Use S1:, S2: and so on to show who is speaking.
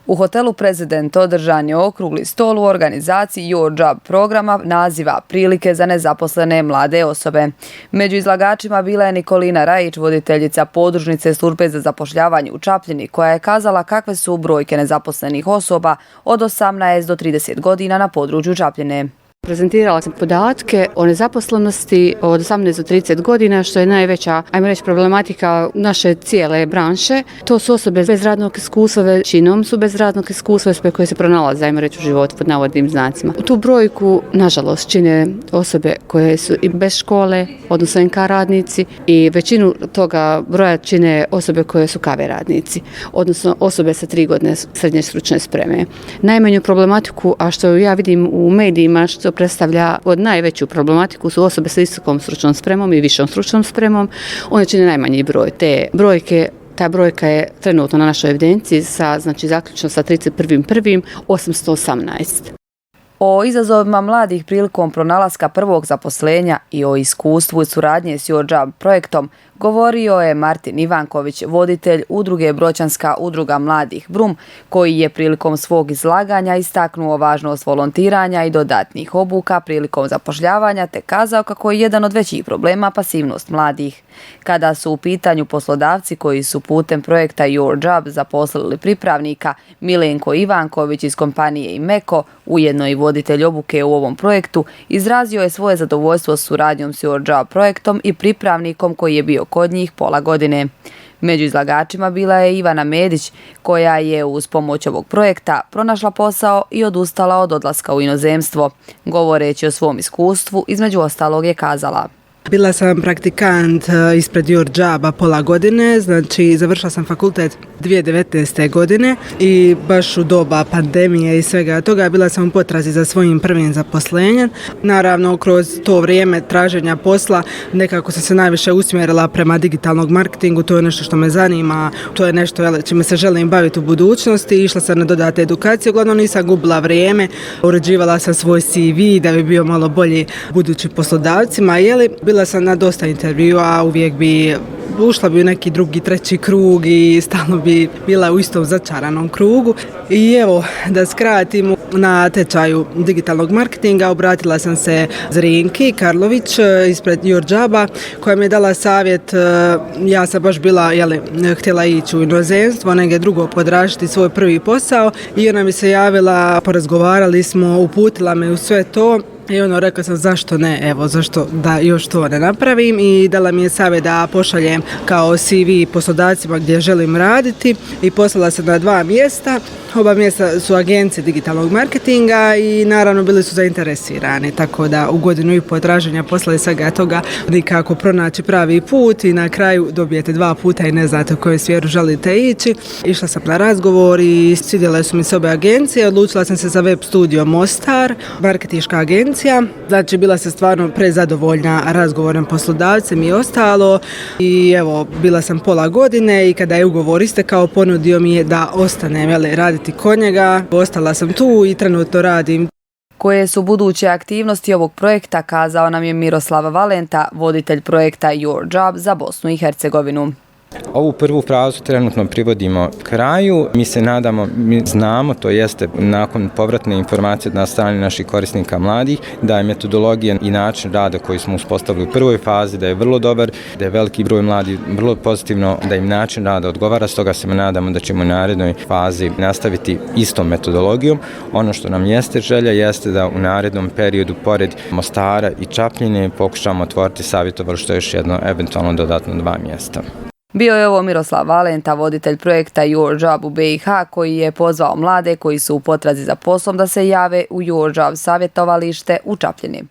S1: U hotelu Prezident održan je okrugli stol u organizaciji Your Job programa naziva Prilike za nezaposlene mlade osobe. Među izlagačima bila je Nikolina Rajić, voditeljica podružnice službe za zapošljavanje u Čapljini, koja je kazala kakve su brojke nezaposlenih osoba od 18 do 30 godina na području Čapljine.
S2: Prezentirala sam podatke o nezaposlenosti od 18 do 30 godina, što je najveća, ajmo reći, problematika naše cijele branše. To su osobe bez radnog iskustva, većinom su bez radnog iskustva, koje se pronalaze, ajmo reći, u životu pod navodnim znacima. Tu brojku, nažalost, čine osobe koje su i bez škole, odnosno NK radnici, i većinu toga broja čine osobe koje su KV radnici, odnosno osobe sa 3 godine srednje stručne spreme. Najmanju problematiku, a što ja vidim u medijima, što predstavlja od najveću problematiku, su osobe sa visokom stručnom spremom i višom stručnom spremom. One čine najmanji broj te brojke. Ta brojka je trenutno na našoj evidenciji zaključno sa 31.1. 818.
S1: O izazovima mladih prilikom pronalaska prvog zaposlenja i o iskustvu i suradnje s Your Job projektom govorio je Martin Ivanković, voditelj udruge Bročanska udruga mladih Brum, koji je prilikom svog izlaganja istaknuo važnost volontiranja i dodatnih obuka prilikom zapošljavanja, te kazao kako je jedan od većih problema pasivnost mladih. Kada su u pitanju poslodavci koji su putem projekta Your Job zaposlili pripravnika, Milenko Ivanković iz kompanije Imeco, ujedno i voditelj obuke u ovom projektu, izrazio je svoje zadovoljstvo s suradnjom s Your Job projektom i pripravnikom koji je bio kod njih pola godine. Među izlagačima bila je Ivana Medić, koja je uz pomoć ovog projekta pronašla posao i odustala od odlaska u inozemstvo. Govoreći o svom iskustvu, između ostalog je kazala:
S3: Bila sam praktikant ispred Your Joba pola godine, znači završila sam fakultet 2019. godine i baš u doba pandemije i svega toga bila sam u potrazi za svojim prvim zaposlenjem. Naravno, kroz to vrijeme traženja posla nekako sam se najviše usmjerila prema digitalnog marketingu, to je nešto što me zanima, to je nešto čime se želim baviti u budućnosti. Išla sam na dodatne edukacije, uglavnom nisam gubila vrijeme, uređivala sam svoj CV da bi bio malo bolji budućim poslodavcima, bila sam na dosta intervjua, uvijek bi ušla bi u neki drugi, treći krug i stalno bi bila u istom začaranom krugu. I evo, da skratim, na tečaju digitalnog marketinga obratila sam se Zrinki Karlović ispred Your Joba, koja mi je dala savjet. Ja sam baš bila htjela ići u inozemstvo, negdje drugo podražiti svoj prvi posao, i ona mi se javila, porazgovarali smo, uputila me u sve to. I rekla sam zašto ne, zašto da još to ne napravim, i dala mi je savjet da pošaljem kao CV poslodavcima gdje želim raditi, i poslala sam na 2 mjesta. Oba mjesta su agencije digitalnog marketinga i naravno bili su zainteresirani, tako da u godinu i pol traženja posla i svega toga nikako pronaći pravi put i na kraju dobijete 2 puta i ne znate u koju smjeru želite ići. Išla sam na razgovor i svidjele su mi se obe agencije, odlučila sam se za Web Studio Mostar, marketinška agencija. Znači, bila sam stvarno prezadovoljna razgovorom poslodavcem i ostalo, i bila sam pola godine, i kada je ugovor istekao ponudio mi je da ostanem raditi kod njega. Ostala sam tu i trenutno radim.
S1: Koje su buduće aktivnosti ovog projekta, kazao nam je Miroslav Valenta, voditelj projekta Your Job za Bosnu i Hercegovinu.
S4: Ovu prvu fazu trenutno privodimo kraju. Mi se nadamo, mi znamo, to jeste nakon povratne informacije na strani naših korisnika mladih, da je metodologija i način rada koji smo uspostavili u prvoj fazi, da je vrlo dobar, da je veliki broj mladih vrlo pozitivno, da im način rada odgovara, stoga se nadamo da ćemo u narednoj fazi nastaviti istom metodologijom. Ono što nam jeste želja jeste da u narednom periodu pored Mostara i Čapljine pokušamo otvoriti savjetovalište još jedno, eventualno dodatno 2 mjesta.
S1: Bio je ovo Miroslav Valenta, voditelj projekta Your Job u BiH, koji je pozvao mlade koji su u potrazi za poslom da se jave u Your Job savjetovalište u Čapljini.